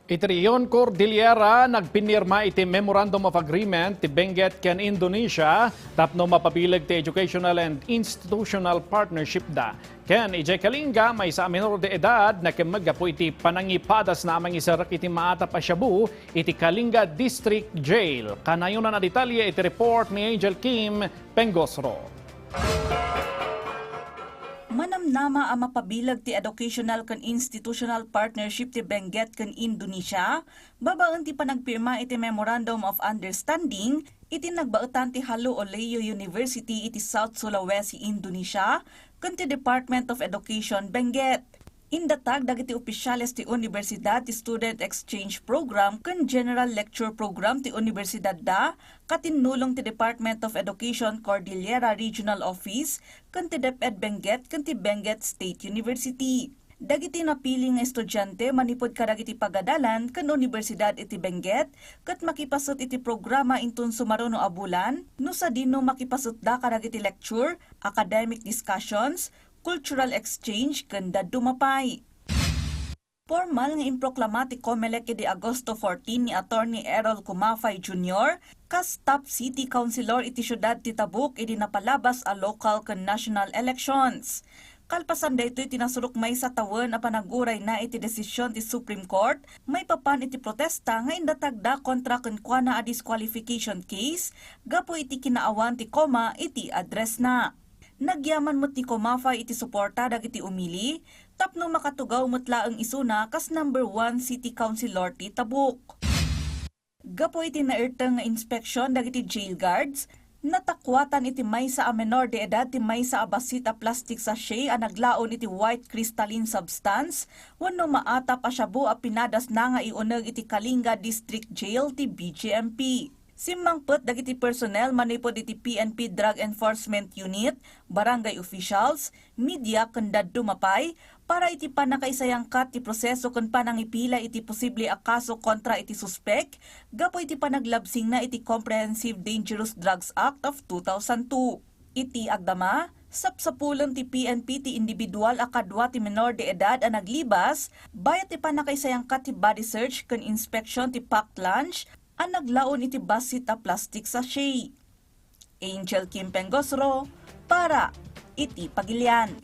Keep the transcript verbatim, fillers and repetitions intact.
Iti Region Cordillera, nagpinirma iti Memorandum of Agreement ti Benguet ken Indonesia tapno mapabileg ti educational and institutional partnership da. Ken idiay Kalinga, maysa a menor de edad nakemmeg gapu iti panangipadasna a mangisarek iti maatap a shabu iti Kalinga District Jail. Kanayonan a detalye iti report ni Angel Kim Pengosro. Manamnama a mapabileg ti educational ken institutional partnership ti Benguet ken Indonesia, babaen ti panagpirma iti Memorandum of Understanding iti nagbaetan ti Halu Oleo University iti South Sulawesi, Indonesia, ken ti Department of Education, Benguet. Indatag dagiti opisyales ti universidad ti Student Exchange Program ken General Lecture Program ti universidad da, katinnulong ti Department of Education Cordillera Regional Office ken ti DepEd Benguet ken ti Benguet State University. Dagiti napili nga estudiante manipud kadagiti pagadalan ken universidad iti Benguet ket makipasut iti programa inton sumaruno a bulan no sadino makipasutda kadagiti lecture, academic discussions, cultural exchange, ken dadduma pay. Pormal nga improklama ti Comelec idi Agosto fourteen ni Attorney Errol Comafay Junior kas top city councilor iti siudad ti Tabuk idi napalabas a local ken national elections. Kalpasan daytoy ti nasurok maysa tawen a panagurayna iti desisyon ti Supreme Court maipapan iti protesta nga indatagda kontra kenkuana a disqualification case gapu iti kinaawan ti COMA iti addressna. Nagyaman met ni Comafay iti suporta dagiti umili tapno makatugaw met laeng isuna kas number one city councilor ti Tabuk. Gapu iti nairteng nga inspeksiyon dagiti jail guards, natakuatan iti maysa a menor de edad ti maysa a bassit a plastic sachet a naglaon iti white crystalline substance wenno maatap a shabu a pinadasna nga iuneg iti Kalinga District Jail ti B J M P. Simmangpet dagiti personnel manipud iti P N P Drug Enforcement Unit, barangay officials, media ken dadduma pay para iti pannakaisayangkat ti proseso ken panangipila iti posible a kaso kontra iti suspek gapu iti panaglabsingna iti Comprehensive Dangerous Drugs Act of two thousand two. Iti agdama, sapsapulen ti P N P ti individual a kadua ti menor de edad a naglibas bayat ti pannakaisayangkat ti body search ken inspeksiyon ti packed lunch a naglaon iti bassit a plastic sachet. Angel Kim Pengosro para iti Pagilian.